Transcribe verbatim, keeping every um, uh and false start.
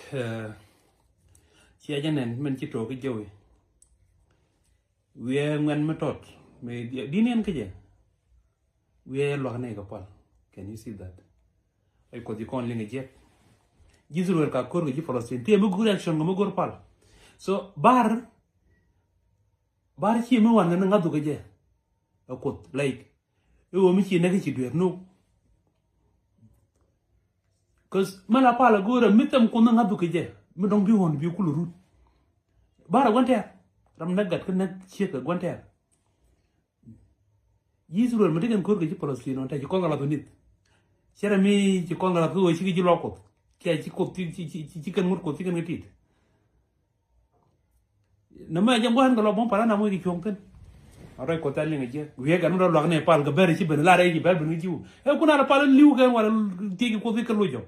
Te ciɛ jɛ nɛn min ci tuɔɔk ki jɛ wi̱i̱. Wi̱i̱ ŋuɛn mi tɔt mi di̱n yɛn kä jɛ. Wi̱i̱ luak nɛ kɛ pal. Can you see that? Ɛ Kuoth ji̱ kɔn liŋ jiɛk. Ji̱ Israel ka ko̱r kɛ ji̱ Palestine ti mi go̱r action kɛ mi go̱r pal. So bar bar ci mi wan kɛ ni ŋa̱thu kɛ jɛ. Ɛ Kuoth like i̱ wä mi ci nɛk ci duer nu. Cause mi la pal a go̱o̱rä mi thɛm Kuoth ni ŋa̱thu kɛ jɛ mi dɔ̱ŋ bi ɣɔn bi kul rut. Bar a gua̱n tɛɛr ram nɛk gat kä nɛk ciek a gua̱n tɛɛr. Ji̱ Israel mi ti kɛn ko̱r kɛ ji̱ Palestine ɔn tɛ ci kɔn kɛ lath ɣä nith. Cɛ rɛ mi ci kɔn kɛ lath ɣä ci kɛ ji̱ lɔ Kuoth. Kiɛ ci Kuoth ci kɛn ŋut Kuoth ci kɛn kɛ tit. Nɛ mɛ jɛ gua̱n kɛ lɔ bum pal ana muc kɛ cuɔ̱ŋ thin. A rɔy Kuoth a liŋ a jiɛ wiee kɛn mi dɔ luak nɛ pal kɛ bɛr ci ben la rɛy ci bɛr ben kɛ jiw. Ɛ kun a rɛ pal liw kɛn wala tiec kɛ Kuoth kɛ loc jɔk.